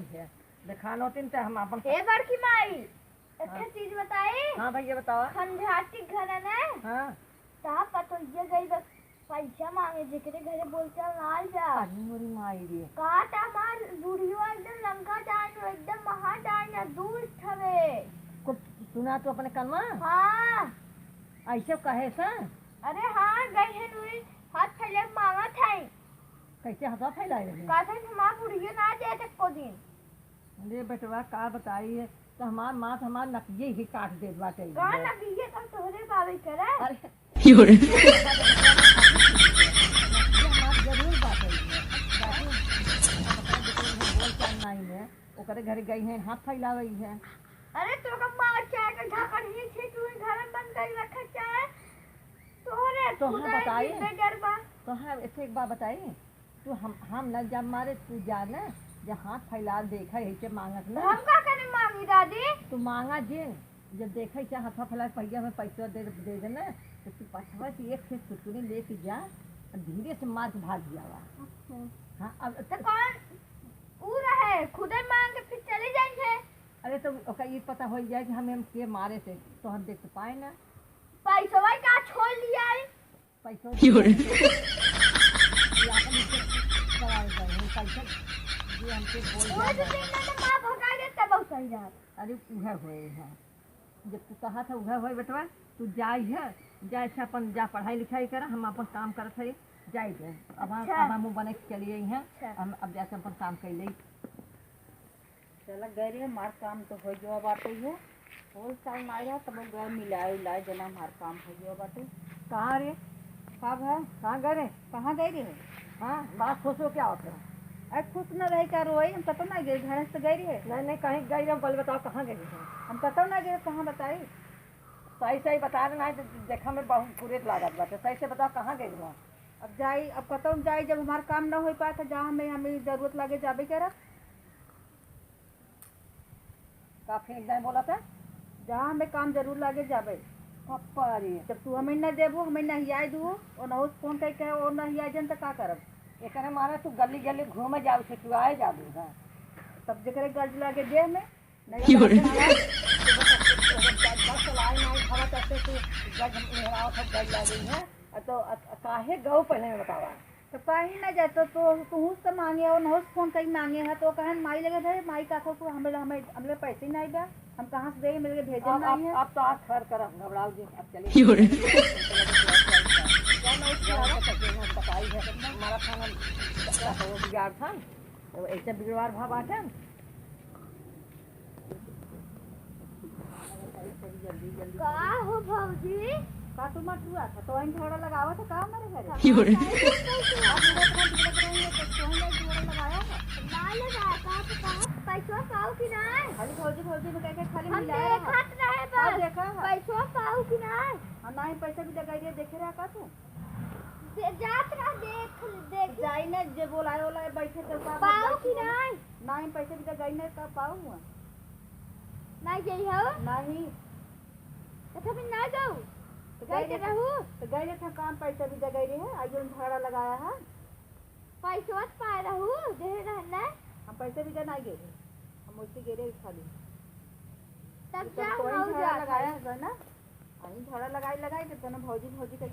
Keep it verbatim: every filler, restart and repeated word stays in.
है। देखा नोटिन ते हम आपन हे बड़की माई, एक हाँ। चीज बताई? हाँ भैया, बतावा। खंजाटी घर है ना? हाँ। ता पतोहिया गई बस पैसा मांगे, जेकरे घरे बोलचाल ना आल जा। अरे मोरी माई रे। का ता हमार बुढ़ियो एकदम लंका डाइन, एकदम महा डाइन, दुष्ट हवे। कुछ सुना तू अपने कनमा? हाँ। ऐसे कहे सा? अरे हाँ, गई है नुई, हाथ फैले मांगत है। कैसे हाथवा फैलाए रहे? कहते हैं, "हमार बुढ़िया ना जाए एको दिन।" अरे बेटवा, का बताई है, तो हमार माँ तो हमार नकिये ही काट देत बाटे। का नकिये तो तोहरे बाबे करे? अरे। नकिये हमार जरूर बाटे। बाकी बोल चाल नहीं है, ओकरे घरे गई है, हाथ फैलावई है। अरे तो का मार चाहे तो झापड़ ही छे, तू घर में बंद कर रखा चाहे। तोहरे तोहे खुदे बताई? जिंदगी बा। तोहे एक, एक बात बताई? तू हम, हम न जब मारे, तू जा न, जब हाथ फैला देखा, ऐसे मांगत न। हम का करे मांगी दादी? तू मांगा जे, जब देखा, ऐसे हाथ फैला, पहिया में पैसा दे, दे दे न, तो तू पछवा से एक से सुतुरी लेके जा, और धीरे से मार के भाग जावा। अच्छा। हाँ, अब तो कौन ऊ रहे, खुदे मांग के फिर चली जाई है। अरे, तो ओका ई पता हो जाए कि हमें हम के मारे से, तो हम देख तो पाए ना। पैसवा का छोड़ लिया है? पैसवा की हो रे? ये आपन इसे करावे जाए, हम पैसा जे हमसे बोल वो जाए। तो दिन में तो माँ भगा दे, तब सही रहत। अरे, उहे होए है। जब तू कहा था, उहे होए बेटवा, तू जाई है, जाए से अपन जा पढ़ाई लिखाई करा, हम अपन काम करत है, जाई दे। अब हम, अच्छा। अब हम बने के चली आई हैं, अच्छा। हम अब जाके अपन काम कर ले। चला गए रे, हमार काम तो हो गया बाटे है। बोल चाल ना रहा, तब गए मिलाए उलाए, जना हमार काम हो गया बाटे। कहाँ रे? का भा? कहाँ गए रे? कहाँ गए रे? हाँ, बात खुश हो क्या होता है? अरे खुश न रहे का रोई, हम कतौ ना गए, घर से गए रे। नहीं, नहीं, कहीं गए रे, बोल बताओ कहाँ गए रे? हम कतौ ना गए, कहाँ बताई? सही, सही बता देना है, तो देखा में बहुत बुरे लागत बाटे। सही से बताओ कहाँ गए रे? अब जाई, अब कतौ जाई, जब हमार काम न हो पाए तो जहाँ हमें, हमें जरूरत लागे जाबे करब। का फिर एक दाई बोला था? जहाँ हमें काम जरूर लागे जाबे। पप्पा रे। जब तू हमें न देबू, हमें न हियाए दू, और न उस फोन करके और न हियाए जन तो का करब? एकरे मारे तू गली गली घूमे जाऊ से तू आए जाबू, हाँ। तब जेकरे गरज लागे दे हमें, नहीं क्यों रे? तो गरज लागे नहीं, हवा करते तू गरज मेहराव सब गरज लागे हैं। आ तो, आ, आ, काहे गऊ पहले में बतावा? तो कहीं ना जाए, तो, तो तू से मांगे और नहुस फोन कहीं मांगे है, तो कहन माई लगे धरे, माई का को हमें, हमें, हमरे पैसे नहीं बा, हम कहाँ से देई, मेरे भेजे अब, नहीं अब, है। अब तो आज खैर कर, घबराओ जी, अब चलिए। क्यों रे? क्या नहीं किया? बताई है, हमारा खाना, वो बिगाड़ था, तो ऐसे बिगड़वार भाव आते हैं। का हो भौजी? का तू मटुआ था? तो वहीं झगड़ा लगावा था का हमारे घरे? क्यों रे? आप लोग अपना बिगड़त रही है, तो क्यों नहीं झगड़ा लगाया है? ना लगाया, का तो कहा, पैसवा पाओ कि ना? खाली भौजी, भौजी में कह के खाली हम मिलाया है। देखत रहे का बस, देखा है? पैसवा पाओ कि ना? हाँ, ना ही पैसा भी लगाई रहे, देखे रहा का तू? दे-, जात रहा, देख, देख। जाई ना, जे बोलाए वाला है, बैठे तो का पाओ कि ना? ना ही पैसा भी लगाई ना, का पाओ हुआ? ना गई हो? नहीं। अच्छा, फिर ना जाऊ? तो गई गई तो रे, रहू? तो गई रे था काम, पैसा भी दे गई रे है, आज उन भाड़ा लगाया है। पैसवा तो पाए रहू, दे रहन ना। हम पैसे भी दे ना गए रे, हम उससे गए रे खाली। तब तो जा, तो वही हम भाड़ा जात लगाया है। है ना, अही भाड़ा लगाई लगाई के तने भौजी भौजी के